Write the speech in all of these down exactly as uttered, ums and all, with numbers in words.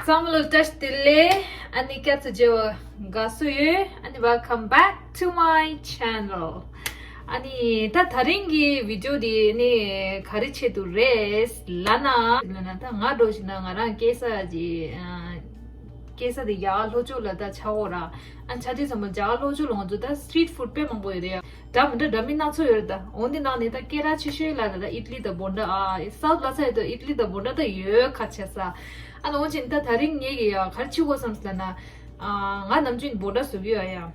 ཚང་མ་ལ་བཀྲ་ཤིས་བདེ་ལེགས། ཨ་ནི་སྐྱབས་སུ་མཇལ་བ་དགའ་བསུ་ཡོད། ཨ་ནི་welcome back to my channel. ཨ་ནི་ད་དེ་རིང་གི་བི་ཌི་ཡོ་འདི་ནི་ག་རེ་ཆེད་དུ་རེད་ལབ་ན། ལབ་ན་ད་ང་འདྲ་བོ་ཞིག་ན་ང་རང་སྐྱེས་ས་ཀྱི་ཨ། སྐྱེས་ས་དེ་རྒྱ་གར་ལྷོ་ཕྱོགས་ལ་ད་ཆགས་ཡོད་ར། ཨ་ནི་ཆ་དུས་ཙམ་པ་རྒྱ་གར་ལྷོ་ཕྱོགས་ལ་ང་ཚོ་ད་street food དཔེ་མང་པོ་ཡོད་རེད་ཡ། འདྲ་མི་འདྲ་འདྲ་མིན་སྣ་ཚོགས་ཡོད་རེད་ད། འོ་འདི་ནང་ནས་ད་སྐད་གྲགས་ཆེ་ཤོས་ལ་ད་ད་ཨིད་ལི་དང་བོ་ཌ། ཨ་སའུཐ་ལ་ས་ཡོད་ད་ཨིད་ལི་དང་བོ་ཌ་ད་ཡོད་ཁ་ཆེ་ས། ཨ་ནི་འོ་ཅིག་ད་དེ་རིང་ངེད་ཀྱི་ཡ་ག་རེ་བྱེད་དགོས་བསམ་ཟེར་ན། ཨ་ང་ནམ་རྒྱུན་བོ་ཌ་བཟོ་གི་ཡོད་ཡ།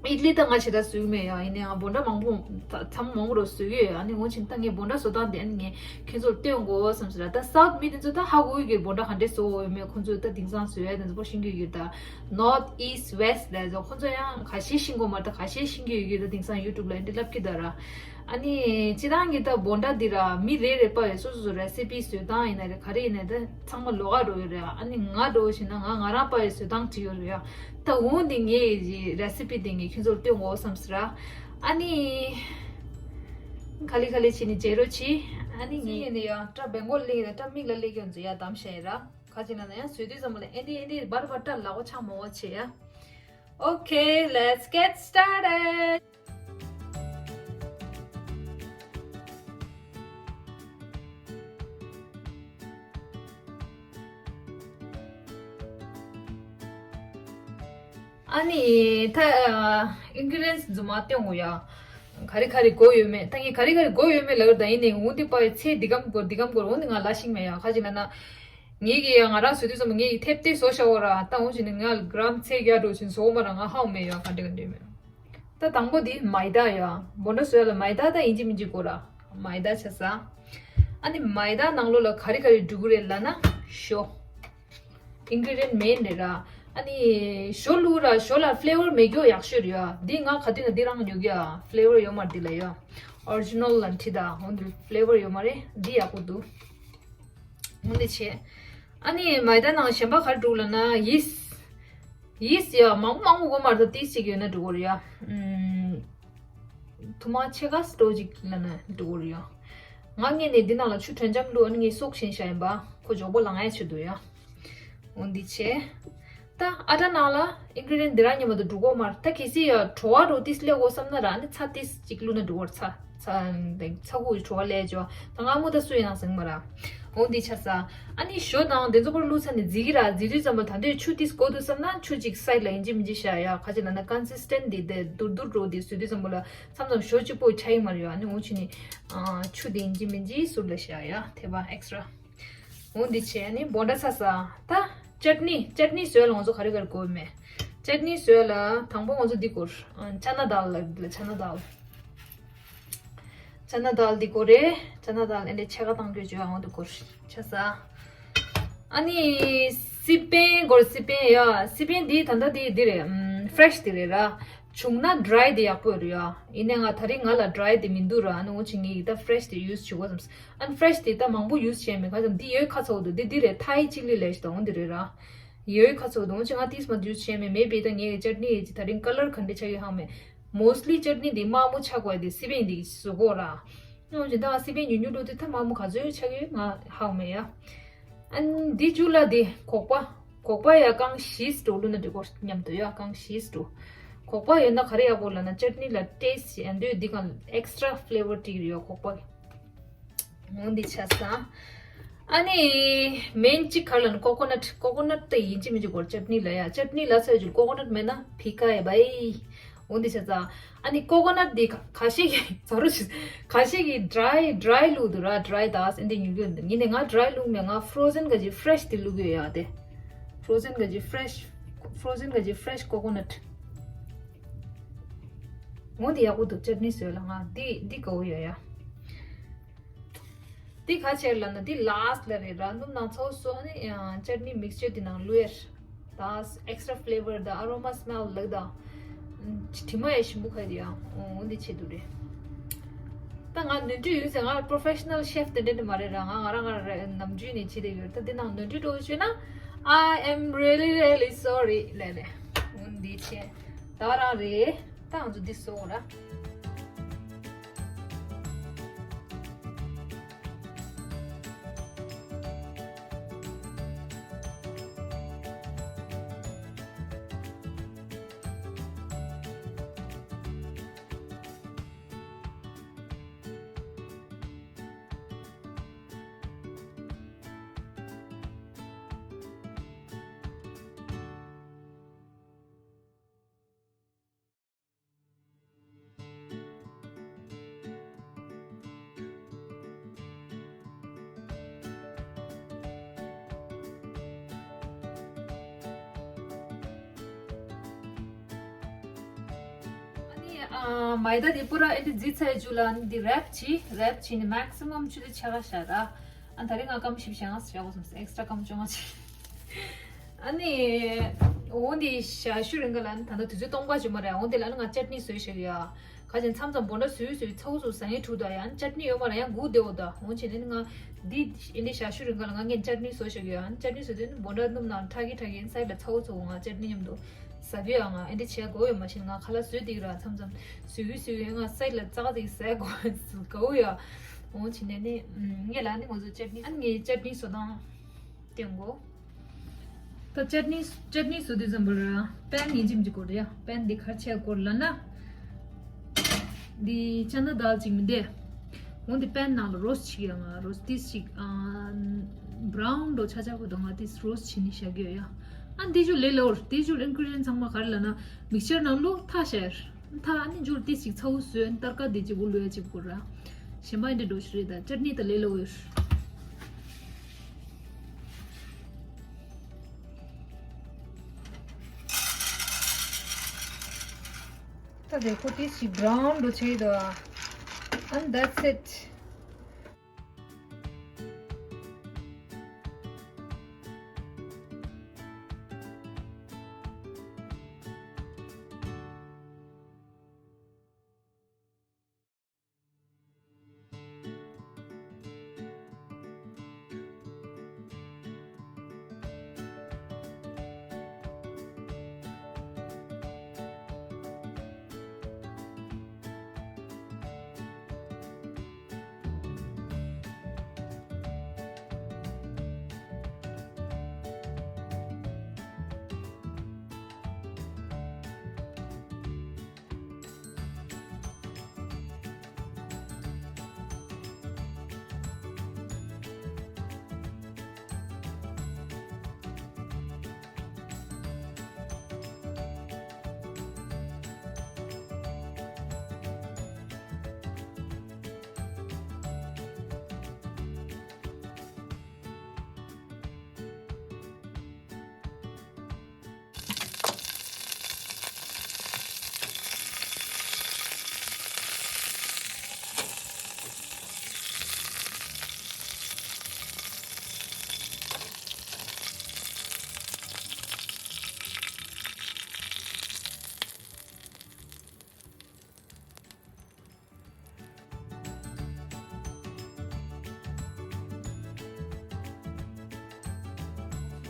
ཨིད་ལི་ད་ང་ཞེ་དྲག་བཟོ་གི་མེད་ཡ། ཡིན་ནའི་ང་བོ་ཌ་མང་པོ་ད་ཚང་མ་མང་པོ་རུ་བཟོ་གི་ཡོད་ཡ། ཨ་ནི་འོ་ཅིག་ད་ངས་བོ་ཌ་བཟོ་སྟངས་དེ་ཨ་ནི་ངས་ཁྱོད་ཚོར་སྟོན་དགོས་བསམ་ཟེར་ར། ད་སའུཐ་མི་དེ་ཚོ་ད་ཧ་གོ་གི་ཡོད་བོ་ཌ་ག་འདྲས་བཟོ་དགོས་ཡོད་མེད། ཁོང་ཚོས་ད་དེང་སང་བཟོ་ཡ་དེ་ཚོ་པོ་ཤེས་ཀྱི་ཡོད་ད། North East West ལ་ཚོ་ཁོང་ཚོ་ཡང་ཁ་ཤས་ཤེས་ཀྱི་ཡོད་མ་རེད་ད། ཁ་ཤས་ཤེས་ཀྱི་ཡོད་ཀྱི་ད། དེང་སང་ཡུ་ཊུབ་ལ་འདི་ལབ་ཀྱི་ད་ར། ཨ་ནི་སྤྱིར་བཏང་གི་ད་བོ་ཌ་འདི་ར་མི་རེ་རེ་པ་ཡོད་སོ་སོ་སོ་རེ་སི་པི་བཟོ་སྟངས་ཡིན་ན་རེད་ག་རེ་ཡིན་ན་ད་ཚང་མ་ལོགས་ཀ་འགྲོ་ཡོད་རེད། ཨ་ནི་ང་འགྲོ་བཞིན་ན་ང་ང་རང་པ་ཡོད་བཟོ་སྟངས་བྲིས་ཡོད་རེད་ཡ། ད་འོ་འདི་ངའི་རེ་སི་པི་འདི་ངས་ཁྱོད་ཚོར་སྟོན་དགོས་བསམ་ཟེར་ར། ཨ་ནི་ག་ལེ་ག་ལེ་བྱས་ནས་བརྗེ་རོགས་བྱེད། ཨ་ནི་ངས་ཡིན་ན་ཡ་སྐྲ་བེང་གོ་ལེགས་ཡིན་ན་སྐྲ་མིག་ལ་ལེགས་ཡོད་ཚོ་ཡ་དམ་ཤ་ཡིན་ར། ག་ཅིག་ན་ན་ཡང་བཟོས་དུས་ཙམ་པ་ལ་ཨེ་འདི་ཨེ་འདི་བར་བར་སྐྲ་ལག་པ་ཆག་མང་བ་བྱེད་ཡ། Okay, let's get started. ཨ་ནི་ད་ཨིན་གི་རི་ཌི་ཡེན་ཊི་རྫུན་མ་སྟོན་དགོས་ཡ། ག་རེ་ག་རེ་དགོས་ཡོད་མེད། ད་ངས་ག་རེ་ག་རེ་དགོས་ཡོད་མེད་ལབ་ད་ཡིན་ནའི་འོ་འདི་པ་ཡི་ཚད་འདི་གམ་དགོས་འདི་གམ་དགོས་འོ་འདི་ང་ལ་ཤེས་མེད་ཡ། ག་ཅིག་ན་ན། ངེད་ཀྱིས་ཡང་ང་རང་བཟོས་དུས་ཙམ་ངེད་ཀྱིས་ཐེབས་ཏེ་བཟོ་བྱ་བ་ར། ད་འོང་བྱས་ནས་ང་གྲམ་ཚད་བརྒྱ་འགྲོ་བཞིན་བཟོ་བ་མ་ར་ང་ཧ་གོ་མེད་ཡ། ག་འདྲ་ག་འདྲ་མེད། ད་དང་པོ་འདི་མའི་ད་ཡ། བོ་ཌ་བཟོ་ཡ་ལ་མའི་ད་ད་ཡིན་གཅིག་མིན་གཅིག་དགོས་ར། མའི་ད་བྱས་ས། ཨ་ནི་མའི་ད་ནང་ལོགས་ལ་ག་རེ་ག་རེ་འགྲོ་གི་རེད་ལབ་ན་ཞོ། ཨིན་གི་རི་ཌི་ཡེན་ཊི་མེན་རེད་ར། ཨ་ནི་ཞོ་བླུགས་ར་ཞོ་ལ་ཕི་ལེ་ཝར་མེད་རྒྱུ་ཡག་ཤོས་རེད་ཡ། འདི་ང་ག་དུས་ན་འདི་རང་ཉོ་གི་ཡ། ཕི་ལེ་ཝར་ཡོད་མ་རེད་འདི་ལ་ཡ། ཨོ་རི་ཇི་ནལ་ལ་འཁྲིད་ད་འོ་འདི་ཕི་ལེ་ཝར་ཡོད་མ་རེད། འདི་ཡག་པོ་འདུག་འོ་འདི་བྱས། ཨ་ནི་མའི་ད་ནང་གཞན་པ་ག་རེ་འགྲོ་ལབ་ན་ཡིས། ཡིས་ཡ་མང་པོ་མང་པོ་དགོས་མ་རེད་ད། ཏིས་ཅིག་ཡོད་ན་འགྲོ་གི་རེད་ཡ། ཨུམ། ཐུ་མ་ཆེ་ག་སི་ཏོ་ཅིག་ལབ་ན་འགྲོ་གི་རེད་ཡ། ང་ངས་ནས་འདི་ནང་ལ་ཆུ་དྲོན་འཇམ་བླུགས། ཨ་ནི་ངས་སོག་ཤིང་བཞག་ཡིན་པ་ཁོ་མགྱོགས་པོ་ལངས་ཡ་ཆེད་དུ་ཡ། འོ་འདི་བྱས། ད་ཨ་ད་ནང་ལ་ཨིན་གི་རི་ཌི་ཡེན་ཊི་འདི་རང་ཉིད་མ་གཏོགས་འགྲོ་གི་མ་རེད། ད་གལ་སྲིད་ཡ་བྲོ་བ་རོ་ཏིས་སླེབས་དགོས་བསམ་ན་ར་ཨ་ནི་ཚྭ་ཏིས་ཅིག་བླུགས་ན་འགྲོ་གི་རེད། ཚྭ་ཚྭ་ཚྭ་ཁུ་བྲོ་བ་སླེབས་ཅོ། ད་ང་མུ་ད་སུ་ཡིན་ནང་ཟིང་མ་ར། འོ་འདི་ཆ་ས། ཨ་ནི་ཞོ་དང་དེ་ཚོ་པར་བླུགས་ཚར་ནས་རྫི་གི་ར། རྫི་དུས་ཙམ་པ་ད་འདོད་ཆུ་ཏིས་དགོས་འདུག་བསམ་ན་ཆུ་ཅིག་སའིཌ་ལ་ཡིན་གཅིག་མིན་གཅིག་བཞག་ཡ། ག་ཅིག་ལབ་ན་ཀོན་སི་སི་ཊེན་ཊི་འདི་དེ་དུར་དུར་འགྲོ་འདི་བཟོས་དུས་ཙམ་པ་ལ་མཚམས་མཚམས་ཞོ་གཅིག་པོ་ཆགས་ཡི་མ་རེད་ཡ། ཨ་ནི་འོ་ཆུ་ནི་ཨ་ཆུ་དེ་ཡིན་གཅིག་མིན་གཅིག་ཟུར་ལ་བཞག་ཡ། ཐེ་བ་ཨེག་སི་ཊ་ར། འོ་འདི་བྱས་ནི་བོ་ཌ་ཚ་ས། ད་ཅཊ་ནི་ཅཊ་ནི་བཟོས་ལ་ང་ཚོ་ག་རེ་ག་རེ་དགོས་མེད། ཅཊ་ནི་བཟོས་ལ་དང་པོ་ང་ཚོ་འདི་དགོས། ཨ་ཅ་ན་དཱལ་ལ་ཅ་ན་དཱལ། ཅ་ན་དཱལ་འདི་དགོས་རེད། ཅ་ན་དཱལ་ཨེ་འདྲ་ཕྱེད་ཀ་བཏང་རྒྱུ་བྱོས། འོ་འདི་དགོས་ཆ་ས། ཨ་ནི་སི་པན་དགོས། སི་པན་ཡ། སི་པན་འདི་ད་ལྟ་འདི་འདི་རེད། ཨམ་ཕི་རེ་ཤི་འདི་རེད་ར། བྱུང་ན་ཌི་རའི་དེ་ཡག་པོ་རེད་ཡ། ཡིན་ནའི་ང་དེ་རིང་ང་ལ་ཌི་རའི་དེ་མི་འདུག་ར། ཨ་ནི་འོ་ཅི་ངས་ད་ཕི་རེ་ཤི་དེ་ཡུ་སི་བྱེད་དགོས་བསམ། ཨ་ནི་ཕི་རེ་ཤི་དེ་ད་མང་པོ་ཡུ་སི་བྱས་མེད། ག་ཙམ་འདི་ཡོད་ཁ་ཚ་བོ་འདུག་འདི་འདི་རེད། ཐའི་ཅི་ལི་ལེ་ཤི་དང་འོ་འདི་རེད་ར། ཡོད་ཁ་ཚ་བོ་འདུག་འོ་ཅི་ང་ཏིས་མ་ཡུ་སི་བྱས་མེད། མེད་པས་ད་ངས་ཅཊ་ནི་ཡི་ཅི་ད་རིང་ཀ་ལར་ག་འདྲ་ཆགས་ཡོད་ཧ་མེད། མོ་སི་ལི་ཅཊ་ནི་འདི་དམར་མོ་ཆགས་དགོས་འདི་སི་པན་འདི་བཟོ་དགོས་ར། འོ་ཅི་ད་ང་སི་པན་ཉུང་ཉུང་འགྲོ་དུས་ད་དམར་མོ་ག་ཚོད་ཆགས་ཡོད་ང་ཧ་མེད་ཡ། ཨ་ནི་འདི་མཇུག་ལ་འདི་ཁོག་པ། ཁོག་པ་ཡ་རྐང་བཞི་འགྲོ་བླུགས་ན་འགྲིག་གོ་མཉམ་དུ་ཡ་རྐང་བཞི་འགྲོ། ཁོག་པ་ཡོད་ན་ག་རེ་ཡག་པོ་ལབ་ན་ཅཊ་ནི་ལ་ཏེ་སི་ཊི་ཡང་འདོད་འདི་གང་ཨེག་སི་ཊ་ར་ཕི་ལེ་ཝར་སྤྲད་ཀྱི་རེད་ཡ་ཁོག་པ། འོ་འདི་ཆ་ས། ཨ་ནི་མེན་གཅིག་ག་རེ་ལབ་ན་ཀོ་ཀོ་ནཊ། ཀོ་ཀོ་ནཊ་དེ་ཡིན་གཅིག་མིན་གཅིག་དགོས་ཅཊ་ནི་ལ་ཡ། ཅཊ་ནི་ལ་ཚོད་ཅིག་ཀོ་ཀོ་ནཊ་མེད་ན་ཕི་ཀ་ཡ་བའི། འོ་འདི་ཆ་ས། ཨ་ནི་ཀོ་ཀོ་ནཊ་འདི་ཁ་ཁ་ཤས་ཀྱིས་ཟ་རོ་ཞིག་ཁ་ཤས་ཀྱིས་ཌི་རའི་ཌི་རའི་བླུགས་འདུག་ར། ཌི་རའི་དཱལ་ཨེ་འདི་ཉོ་གི་ཡོད་འདུག་ཡིན་ནའི་ང་ཌི་རའི་བླུགས་མེད། ང་ཕི་རོ་ཛན་ག་ཅིག་ཕི་རེ་ཤི་དེ་བླུགས་ཡོད་ཡ་དེ། ཕི་རོ་ཛན་ག་ཅིག་ཕི་རེ་ཤི་ཕི་རོ་ཛན་ག་ཅིག་ཕི་རེ་ཤི་ཀོ་ཀོ་ནཊ། འོ་འདི་ཡག་པོ་འདུག་ཅཊ་ནི་བཟོས་ལ་ང་འདི་འདི་དགའ་བོ་ཡོད་ཡ། འདི་ག་ཆེར་ལབ་ན་འདི་ལཱ་སི་ཊི་ལ་རེད་ར། སྣུམ་ནང་ཚོ་སོ་ནི་ཅཊ་ནི་མིག་སི་ཅར་འདི་ནང་བླུགས་ཡ། ད་ཨེག་སི་ཊ་ར་ཕི་ལེ་ཝར་དང་ཨ་རོ་མ་སི་མེལ་ལགས་དང་། དྲི་མ་ཡ་ཞིམ་པོ་ཁ་དེ་ཡང་འོ་འདི་ཆེད་དུ་རེད། ད་ང་ནོར་འཁྲུལ་ཡོད་ཟེར། ང་པོ་རོ་ཕེ་ཤི་ནལ་ཤེ་ཕི་དེ་འདྲ་དེ་མ་རེད་ར། ང་ང་རང་ང་རང་ནམ་རྒྱུན་ནས་བྱེད་བསྡད་ཡོད། ད་འདི་ནང་ནོར་འཁྲུལ་འགྲོ་བྱུང་ན་I am really really sorry ལེ་ལེ། འོ་འདི་ཆེད་ད་རང་རེད། ད་ང་ཚོ་འདི་བཟོ་དགོས་ར། ཨ། མའི་ད་དེ་པུ་ར་ཨེ་འདི་རྫི་ཚ་ཡ་ཇུ་ལ་འདི་རེབ་ཅི་རེབ་ཅི་ནི་མེག་སི་མམ་ཆུ་ཚོད་ཕྱེད་ཀ་བཞག་ར། ཨ་ད་རེས་ང་སྐམ་ཞིབ་བྱས་ང་བཞག་གོ་སོང་ཨེག་སི་ཊྲ་སྐམ་བཅོ་ལྔ་ཅིག་ཨ་ནི། འོ་འདི་ཞག་ཤུ་རིང་ག་ལ་ནི་ད་ལྟ་དུས་ཚོད་སྟོང་པ་ཅིག་མ་རེད། འོ་འདི་ལ་ནི་ང་ཅཊ་ནི་བཟོས་བཞག་ཡ། ཁ་ཅན་མཚམས་མཚམས་བོ་འདྲ་བཟོས་བཟོས་ཚ་བོ་ཚོ་ཟ་ངེ་འཁྲུག་ད་ཡང་ཅཊ་ནི་ཡོད་མ་རེད། ཡང་སྒུག་བསྡད་འོ་ད། འོ་བྱས་ནས་ནི་ང་འདི་ཨེ་འདི་ཞག་ཤུ་རིང་ག་ལ་ང་ངས་ཅཊ་ནི་བཟོས་བཞག་ཡ། ཅཊ་ནི་བཟོས་དུས་ནི་བོ་འདྲ་སྣུམ་ནང་ཁྲག་གི་ཁྲག་གི་སའི་ལ་ཚ་བོ་ཚོ་ང་ཅཊ་ནི་མཉམ་དུ་ཟ་གི་ཡོད། ང་ཨེ་འདི་བྱས་དགོས་ཡོད་མ་ཤེས། ང་ཁ་ལག་བཟོས་འདི་གི་ར་མཚམས་མཚམས་བཟོས་གི་བཟོས་གི་ང་སའི་ལ་ཙག་ཙིག་ཟ་དགོས་དགའ་བོ་ཡོད། འོ་བྱས་ནས་ནི་ངས་ལ་ནི་ང་ཚོ་ཅཊ་ནི་ཨ་ནི་ངས་ཅཊ་ནི་བཟོ་སྟངས་སྟོན་གོ། ད་ཅཊ་ནི་ཅཊ་ནི་བཟོ་དུས་ཙམ་པར་པན་ཡིན་གཅིག་མིན་གཅིག་དགོས་རེད་ཡ། པན་འདི་ག་རེ་བྱས་དགོས་ལབ་ན། འདི་ཅ་ན་དཱལ་གཅིག་མིན་ཏེ། འོ་འདི་པན་ནང་ལ་རོ་སི་བྱེད་ཀྱི་ཡ། ང་རོ་སི་ཏིས་ཅིག་ཨ་བྷ་རའུན་འགྲོ་ཆ་ཆ་བོ་དང་ང་ཏིས་རོ་སི་བྱེད་ནི་བཞག་གི་ཡོད་ཡ། ཨ་འདི་ཅུ་ལས་ལོར་འདི་ཅུ་ཨིན་གི་རི་ཌི་ཡན་ཚང་མ་ག་རེ་ལབ་ན་མིག་ཅར་ནང་ལོ་ཐག་ཤར། ཐག་ཨ་ནི་ཅུ་ཏིས་ཅིག་ཚ་བོ་བཟོས་ཨ་ནི་ཏར་ཀ་འདི་ཅིག་བུ་ལོས་ཡ་ཅིག་དགོས་ར། གཞན་པ་ཨེ་འདྲ་འགྲོ་ཤི་རེད། ད་ཅཊ་ནི་ད་ལས་ལོར། ད་དེ་ཁོ་ཏིས་ཅིག་བྷ་རའུན་འགྲོ་ཆེ་དོ། And that's it.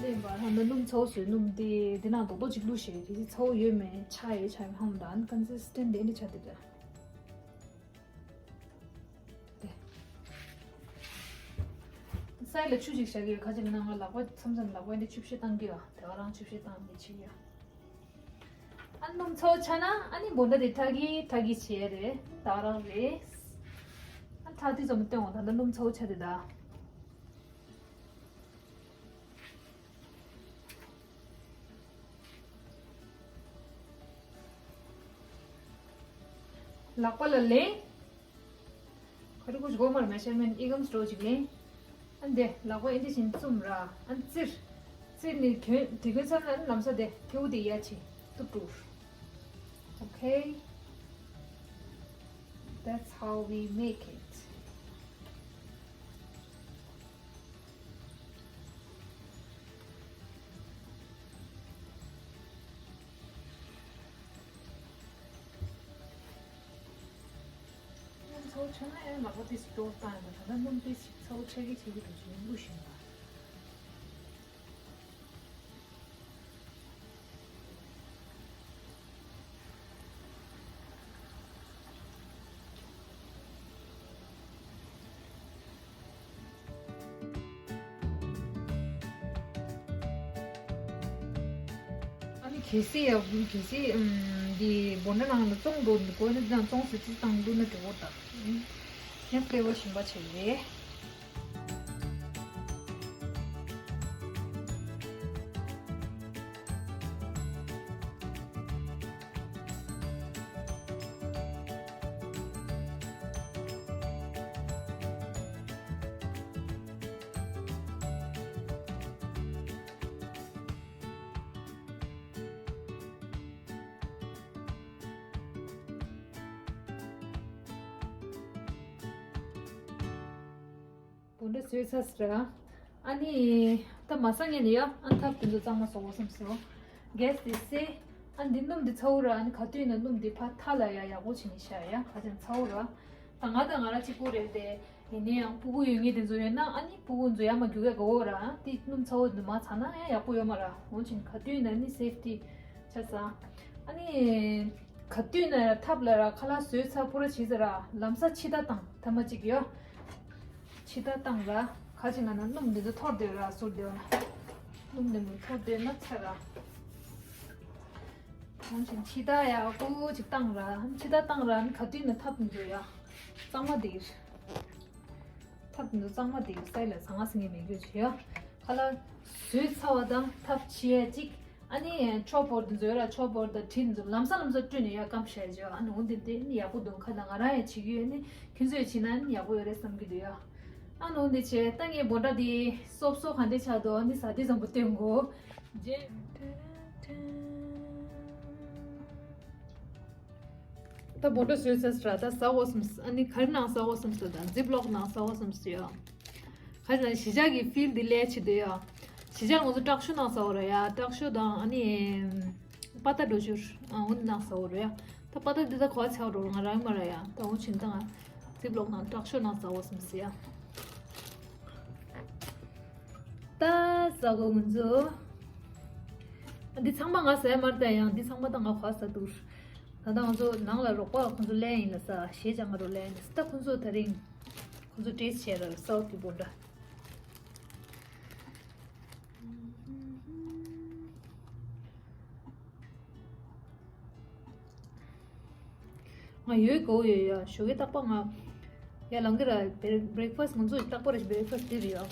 ལེན་པ་ཧ་ན་སྣུམ་ཚ་བོ་བཟོས། སྣུམ་དེ་དེ་ནང་རྡོག་རྡོག་ཅིག་བླུགས་ཤིག་དེ་ཚ་བོ་ཡོད་མེད་ཆ་ཡོད་ཆ་མེད་ཧ་མ་ད་ཨན་ཀོན་སིས་ཊེན་ཊི་དེ་འདྲ་ཆ་དེ་འདྲ། དེ། སའི་ལ་ཆུ་ཅིག་བཞག་གི་ཡོད། ཁ་ཅིག་ལ་ན་ང་ལག་པ་མཚམས་མཚམས་ལག་པ་འདི་ཆུ་བཤལ་བཏང་གི་ཡོད། དེ་ག་རང་ཆུ་བཤལ་བཏང་གི་ཆེ་ཡོད། ཨ་སྣུམ་ཚ་བོ་ཆགས་ན་ཨ་ནི་འབོ་འདྲ་དེ་ཁྲག་གི་ཁྲག་གི་བྱེད་ཡ་རེད། ད་རང་རེད། ཨ་ཁྲག་དེ་ཙམ་སྟོན་འོང་། ད་ལྟ་སྣུམ་ཚ་བོ་ཆགས་དེ་ད། ལག་པ་ལ་ལེན། ཁ་རི་ཁུ་ཞིག་གོ་མར་མེ་ཤར་མེན་ཨི་གམ་སི་ཊོ་ཅིག་ལེན། ཨ་འདི་ལག་པ་ཨེ་འདི་བཞིན་བཙུམ་ར། ཨ་བཙིར། བཙིར་ནི་གྱོན་དེ་གྱོན་ཚར་ན་ཨ་ལམ་སང་དེ་ཐེའུ་དེ་ཡ་ཆི་ཏུ་ཏུར། Okay, that's how we make it. སྣུམ་ཚ་བོ་ཆགས་ན་ཡང་ལག་པ་ཏོག་ཙམ་སྐྱོ་བོ་བཏང་ཡོད་པ། ད་ལྟ་སྣུམ་ཏོག་ཙམ་ཚ་བོ་ཆགས་ཀྱི་ཆགས་ཀྱི་འདུག་ཅེས་བླུགས་བཞིན་པ། ཨ་ནི་གལ་སྲིད་ཡ་གལ་སྲིད་ཨམ་འདི་སྦོ་ན་ནང་ལ་བཙོང་འགྲོ་འདུག་གོ་ནི་དང་བཙོང་ཟེར་ཙི་བཏང་འདུག་ན་དེ་འོ་ད་ཡང་ཕེ་ལེ་བར་ཞིམ་པ་བྱེད་རེད། འདྲ་བཟོས་ཚར་ཟེར། ཨ་ནི་ད་མ་ས་ངས་ནི་ཡ་ཨ་ཐབ་དེ་ཚོ་གཙང་མ་བཟོ་དགོས་བསམ་སོང་། གེས་དེ་སེ། ཨ་འདི་སྣུམ་འདི་ཚ་བོ་ར། ཨ་ནི་ག་དུས་ན་སྣུམ་འདི་ཕ་ཐ་ལ་ཡ་ཡག་པོ་བྱིན་ནི་ཤ་ཡ་ཁ་ཅན་ཚ་བོ་ར། ད་ང་དང་ང་ར་གཅིག་པོ་རེད་དེ། ཡིན་ནའི་ཡང་སྤུ་གུ་ཡོད་ངེས་དེ་ཚོ་ཡོད་ན། ཨ་ནི་སྤུ་གུ་ཚོ་ཡ་མ་རྒྱུག་ག་གོ་ར། དེ་སྣུམ་ཚ་བོ་འདི་མ་ཚ་ན་ཡ་ཡག་པོ་ཡོད་མ་ར། འོན་ཅིན་ག་དུས་ན་ནི་སེབ་ཊི་ཆ་ས། ཨ་ནི་ག་དུས་ན་ཐབ་ལ་ར་ཁ་ལག་བཟོས་ཚར་པོ་ར་བྱས་ཚར་ར་ལམ་སང་ཕྱི་ད་བཏང་ཐ་མ་གཅིག་ཡོད། ཕྱི་ད་བཏང་ར། ཁ་ཅིག་ན་ན་སྣུམ་འདི་ཚོ་འཐོར་སྡོད་ར་ཟུར་སྡོད་ན། སྣུམ་འདི་མོ་འཐོར་སྡོད་ན་ཚར་ར། འོན་ཅིན་ཕྱི་ད་ཡག་པོ་ཅིག་བཏང་ར། ཕྱི་ད་བཏང་ར་ནི་ག་དུས་ན་ཐབ་འདི་ཚོ་ཡ་གཙང་མ་འདིར། ཐབ་འདི་ཚོ་གཙང་མ་འདིར་སའི་ལ་ཟང་ང་ཟིང་ངེ་མེད་རྒྱུ་བྱེད་ཡ། ཁ་ལག་བཟོས་ཚར་བ་དང་ཐབ་ཕྱི་ཡ་གཅིག། ཨ་ནི་ཆོ་པོར་དེ་ཚོ་ཡོད་ར། ཆོ་པོར་དང་ཁྲིན་ཚོ་ལམ་སང་ལམ་སང་བཀྲུས་ནས་ཡ་སྐམ་བྱས་བྱས། ཨ་ནི་འོ་འདི་དེ་ནི་ཡག་པོ་འདུག་ཁ་ལ་ང་རང་ཡང་བྱེད་ཀྱི་ཡོད་ནི་ཁྱོད་ཚོས་བྱེད་ན་ནི་ཡག་པོ་ཡོད་རེད་བསམ་གྱི་འདུག་ཡ། ཨ་ནི་འོ་འདི་བྱས་ད་ངས་བོ་ཏྲ་འདི་སོབ་སོབ་ག་འདྲས་ཆགས་འདུག་ཨ་ནི་ཟ་དུས་ཙམ་པོ་སྟོན་དགོས། རྗེས། ད་བོ་ཏྲ་བཟོས་ཚར་ར། ད་ཟ་དགོས་བསམ། ཨ་ནི་ག་རེ་ནང་ཟ་དགོས་བསམ་སོང་། ད་ཛིབ་ལོག་ནང་ཟ་དགོས་བསམ་སོང་ཡ། ག་རེ་ན་གཞིས་ཆགས་ཀྱི་ཕིལ་འདི་ལས་བྱེད་དུས་ཡ། གཞིས་ཆགས་ང་ཚོ་ཏྲག་ཤོ་ནང་ཟ་བ་ར་ཡ། ཏྲག་ཤོ་དང་ཨ་ནི་པ་ཏ་འགྲོ་ཞུར་ཨ་འོ་འདི་ནང་ཟ་བ་ར་ཡ། ད་པ་ཏ་འདི་ད་གོ་བ་ཚ་བ་ར་ང་རང་མ་ར་ཡ། ད་འོ་ཕྱིན་ད་ང་ཛིབ་ལོག་ནང་ཏྲག་ཤོ་ནང་ཟ་བ་བསམ་སོང་ཡ། ད་ཟ་གོ་ང་ཚོ། འདི་ཚང་མ་ང་ཟ་ཡ་མ་རེད། ད་ཡང་འདི་ཚང་མ་ད་ང་ག་ཟ་འདུག་ད་ལྟ་ང་ཚོ་ནང་ལ་རོགས་པ་ཁོང་ཚོ་ལེན་ཡིན་ལ་ས་གཞས་ཅང་ང་རོ་ལེན་ཡིན་ལ་ས། ད་ཁོང་ཚོ་ད་རིང་ཁོང་ཚོ་ཏེས་བྱས་ར་སའོ་ཐི་བོ་ཏྲ། ང་ཡོད་གོ་ཡོད་ཡ། ཞོགས་ཀས་རྟག་པར་ང་ཡ་ལང་གི་ར། བྷེ་རེག་ཕ་སི་ང་ཚོ་རྟག་པར་བྷེ་རེག་ཕ་སི་འདི་རེད་ཡ།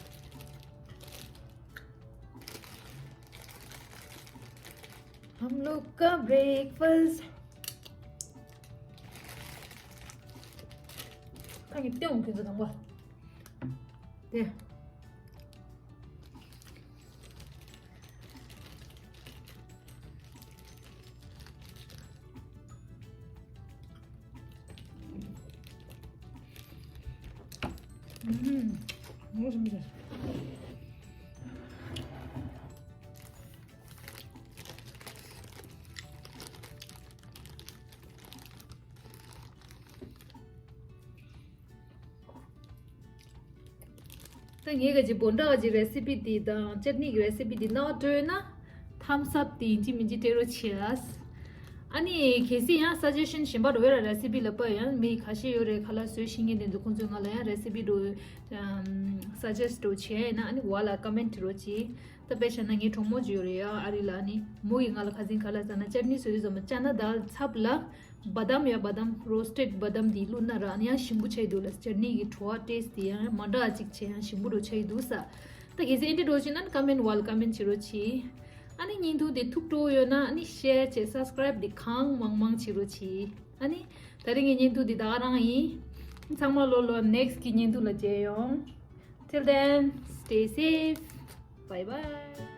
हम लोग का ब्रेकफास्ट ཁ་ཉིན་ཏེ་འོང་ཁྱོད་ཚོ་དང་པོ་དེ། ད་ངས་ག་ཅི་བོ་ཏྲ་ག་ཅི་རེ་སི་པི་འདི་དང་ཅེ་ནི་གི་རེ་སི་པི་འདི་ནང་སྤྲོད་ན་ཐམ་སི་ཨབ་དེ་ཡིན་གཅིག་མིན་གཅིག་སྤྲད་རོགས་བྱེད་ཨ། ཨ་ནི་གལ་སྲིད་ཡང་སཱ་ཇེ་ཤན་གཞན་པ་འགྲོ་བས་ར། རེ་སི་པི་ལ་པ་ཡང་མི་ཁ་ཤས་ཡོད་རེད། ཁ་ལག་བཟོ་ཤེས་མཁན་དེ་ཚོ་ཁོང་ཚོས་ང་ལ་ཡང་རེ་སི་པི་འགྲོ་སཱ་ཇེ་སི་འགྲོ་བྱེད་ཡིན་ན་ཨ་ནི་འོག་ལ་ཀོ་མེན་ཊི་རོགས་བྱེད། ད་དཔེ་བཞག་ན་ངའི་གྲོགས་མོ་ཅིག་ཡོད་རེད་ཡ། ཨ་རི་ལ། ཨ་ནི་མོ་ཡིས་ང་ལ་ཁ་སང་ག་ལ་ཟ་ན་ཅེ་ནི་བཟོས་དུས་ཙམ་པ་ཅ་ན་དཱལ་ཚབ་ལ་བ་དམ་ཡ། བ་དམ་རོ་སི་ཊེཌ་བ་དམ་འདི་བླུགས་ན་ར་ཨ་ནི་ཡང་ཞིམ་པོ་ཆགས་ཀྱི་འདུག་ལ། ཅེ་ནི་གི་བྲོ་བ་ཏེས་དེ་ཡང་མ་འདྲ་ཅིག་བྱས་ཡང་ཞིམ་པོ་རུ་ཆགས་ཀྱི་འདུག་ས། ད་གལ་སྲིད་ཨེ་འདྲ་འགྲོ་བཞིན་ན་ནི་ཀོ་མེན་ཊི་ཝལ་ཀོ་མེན་ཊི་བྱེད་རོགས་གྱིས། ཨ་ནི་བརྙན་ཐུང་དེ་ཐུགས་སྤྲོ་ཡོད་ན་ཨ་ནི་ཤེར་བྱེད་སབ་སི་ཀ་རེབ་དེ་གང་མང་མང་བྱེད་རོགས་གྱིས། ཨ་ནི་ད་རིང་གི་བརྙན་ཐུང་དེ་ད་ག་རང་ཡིན། ཚང་མ་ལོ་ལོ་ནེག་སི་ཊི་གི་བརྙན་ཐུང་ལ་མཇལ་ཡོང་། Till then, stay safe. Bye bye.